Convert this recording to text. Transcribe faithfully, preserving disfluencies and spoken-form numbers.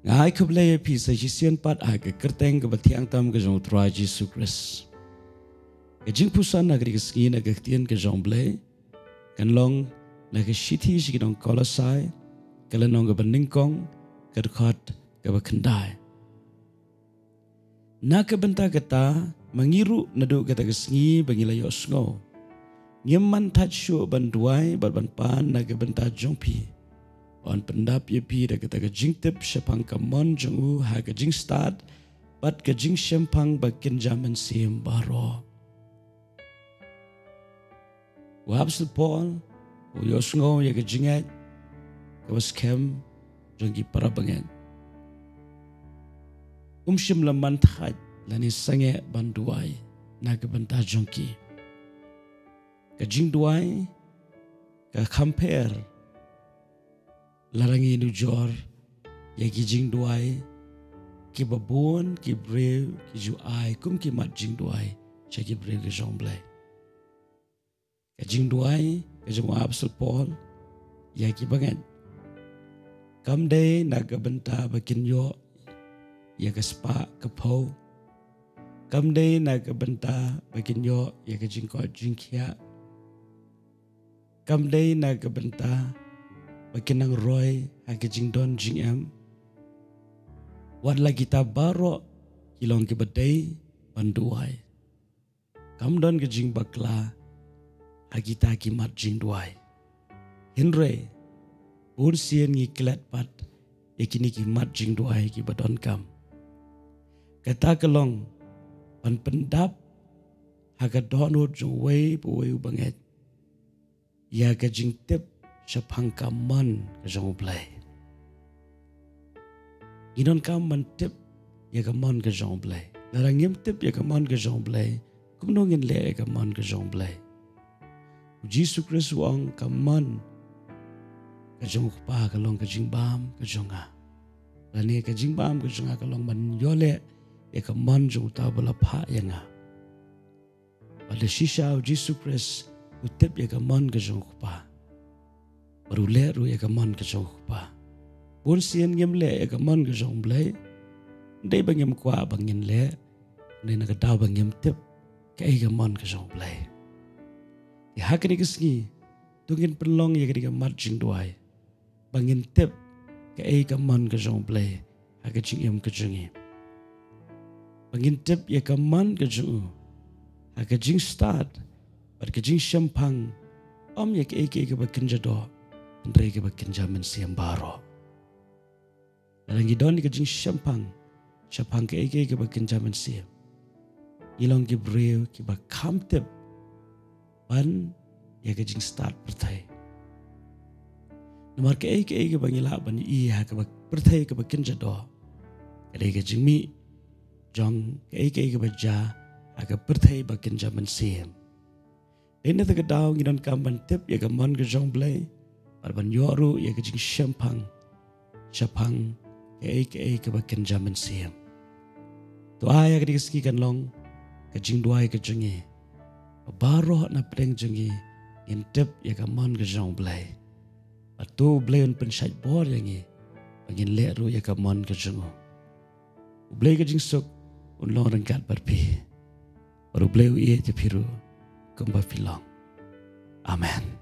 Nga ai khublei ïa phi sa shisien pat ha ka kyrteng kaba thiang tam ka jong u Trai Jisu Khrist. Ka jingpuson ha kane ka sngi na ka ktien ka jong u Blei kan long na ka shithi sha ki nong Kolosai, ka lynnong kaba nyngkong, ka dkhot kaba khyndai. Na ka bynta kata, ma ngi ruh naduh kata ka sngi ba ngi la ïohsngew, ngim man thait shuh ban duwai bad ban pan na ka bynta jong phi, ban pyndap ïa phi da kata ka jingtip shaphang ka mon jong u ha ka jingstad bad ka jingshemphang ba kynja mynsiem baroh. U Apostol Paul u ïohsngew ïa ka jingngeit kaba skhem jong ki para bangeit. Um shym la man thait lane sangeh ban duwai na ka bynta jong ki. Ka jingduwai ka kham pher lada ngi nujor ïa ki jingduwai kiba bun ki briew ki ju ai kum ki mat jingduwai sha ki briew ki jong u Blei. Ka jingduwai ka jong u Apostol Paul ïa ki bangeit kam dei na ka bynta ba kin ïoh ïa ka spah ka phew, kam dei na ka bynta ba kin ïoh ïa ka jingkoit jingkhiah, kam dei na ka bynta ba kin nang roi ha ka jingdon jingem. Wat la kita baroh ki long kiba dei ban duwai. Kam don ka jingbakla ha kita ki mat jingduwai. Hynrei bun sien ngi klet pat ïa kine ki mat jingduwai kiba donkam. Kata ka long ban pyndap ha ka dohnud jong uwei pa uwei u bangeit ïa ka jingtip shaphang ka mon ka jong u Blei. Ngi donkam ban tip ïa ka mon ka jong u Blei. Lada ngim tip ïa ka mon ka jong u Blei, kumno ngin leh ïa ka mon ka jong u Blei? U Jisu Khrist u ong ka mon ka jong u Kpa ka long ka jingbam ka jong nga. Lane ka jingbam ka jong nga ka long ban ïoh leh ïa ka mon jong uta uba la phah ïa nga. Bad da shisha u Jisu Khrist u tip ïa ka mon ka jong u Kpa bad u leh ruh ïa ka mon ka jong u Kpa. Bun sien ngim leh ïa ka mon ka jong u Blei, ym dei ba ngim kwah ba ngin leh, ym dei na ka daw ba ngim tip kaei ka mon ka jong u Blei. Te ha kane ka sngi to ngin pynlong ïa kane ka mat jingduwai ba ngin tip kaei ka mon ka jong u Blei ha ka jingim ka jong ngi. Ba ngin tip ïa ka mon ka jong u ha ka jingstad bad ka jingshemphang, ym ïa kaei kaei kaba kynja doh, hynrei kaba kynja mynsiem baroh. Lada ngi don ïa ka jingshemphang shaphang kaei kaei kaba kynja mynsiem, ngi long ki briew kiba kham tip ban ïa ka jingstad pyrthei. Namar kaei kaei kaba ngi lah ban ïohi ha kaba pyrthei kaba kynja doh, ka dei ka jingmih jong kaei kaei kaba jia ha ka pyrthei ba kynja mynsiem. Dei na kata ka daw ngi donkam ban tip ïa ka mon ka jong u Blei bad ban ïoh ruh ïa ka jingshemphang shaphang kaei kaei kaba kynja mynsiem. To ai ïa kane ka sngi kan long ka jingduwai ka jong ngi ba baroh na pdeng jong ngi ngin tip ïa ka mon ka jong u Blei. Bad to u Blei un pynshait bor ïa ngi ba ngin leh ruh ïa ka mon ka jong u. U Blei ka jingsuk un long ryngkat bad phi. Bad u Blei u ïeit ïa phi ruh kumba phi long. Amen.